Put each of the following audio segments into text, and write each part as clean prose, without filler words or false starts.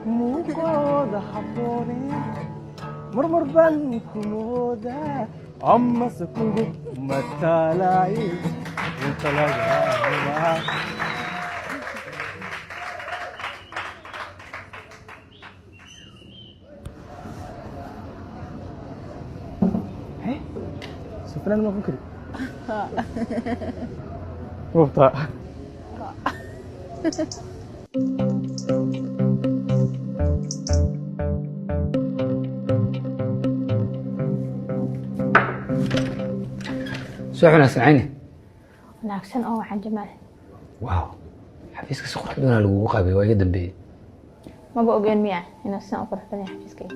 Muuqooda habboone, marmar baan ku moodaa amase kugu mataalaaye inta laga hubaa. Sufnaan ma ku kari mubtaa. Subax wanaagsan, Cayni. Wanaagsan oo waxaan, Jamaal. Wow, xafiiska si qurux badanaa lagugu qaabay, waa iga dambeeyey. Maba ogeen miya inuu sidan u qurux badan yahay xafiiskayga?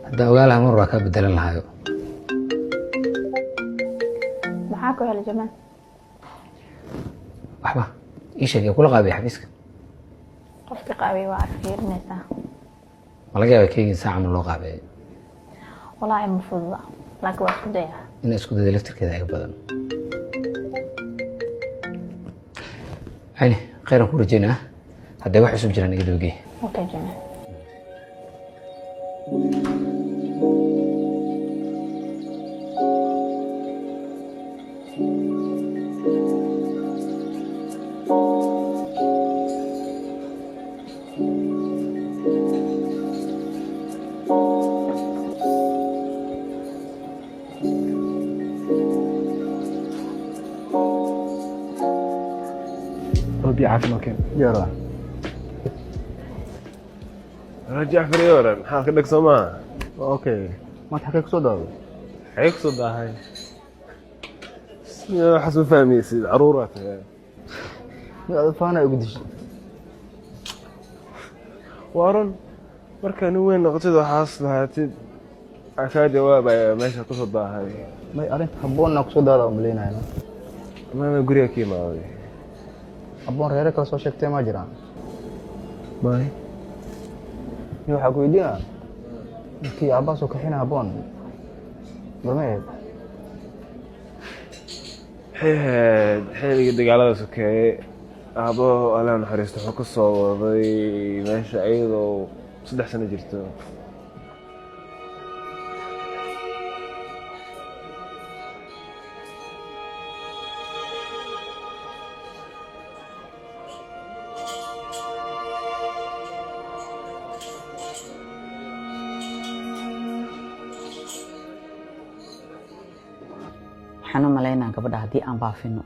Haddaan ogaa lahaa, mar waa kaa bedelan lahaayo. Maxaa ku helay, Jamaal? Waxba ii sheeg, yaa kula qaabay xafiiska? Qofkii qaabay waa arfiirinaysaa. Ma laga yaaba keygin saa camal loo qaabeeyo? Walaahi ma fududa, laakiin waa isku dayaa. Inaa isku dayda laftirkeeda iga badan. Cayni, khayran ku rajeynaa. Hadday wax cusub jiraan, iga dabagey. Okay, Jamaal. Biyo caafimaad keen. Yara. Jacfar, yoran maxaad ka dheg soo maaha? Okay, maanta xagee kusoo daaday? Maxay kusoo daahay? Waxaas ma fahmaysid, caruuraa tahay. Mid aad faana ugu dishay. Waa run, markaa nin weyn noqotid waxaas lahaatid aa kaa jawaabaya meesha kusoo daahay. May, arrinta habboonna kusoo daada umaleynayno. Maama guriga ka imaaday. Habboon reere kale soo sheegtay ma jiraan? May. Ni waxaa ku weydiinaa, markii aabbaha soo kaxina habboon barma ahayd? Maxay ahayd? Xilligii dagaalada sokeeye, aabbaho Allah naxariisto wuxuu ka soo waday meesha iyadoo 3 sano jirto. Waxaan u malaynaa gabadha haddii aan baafino.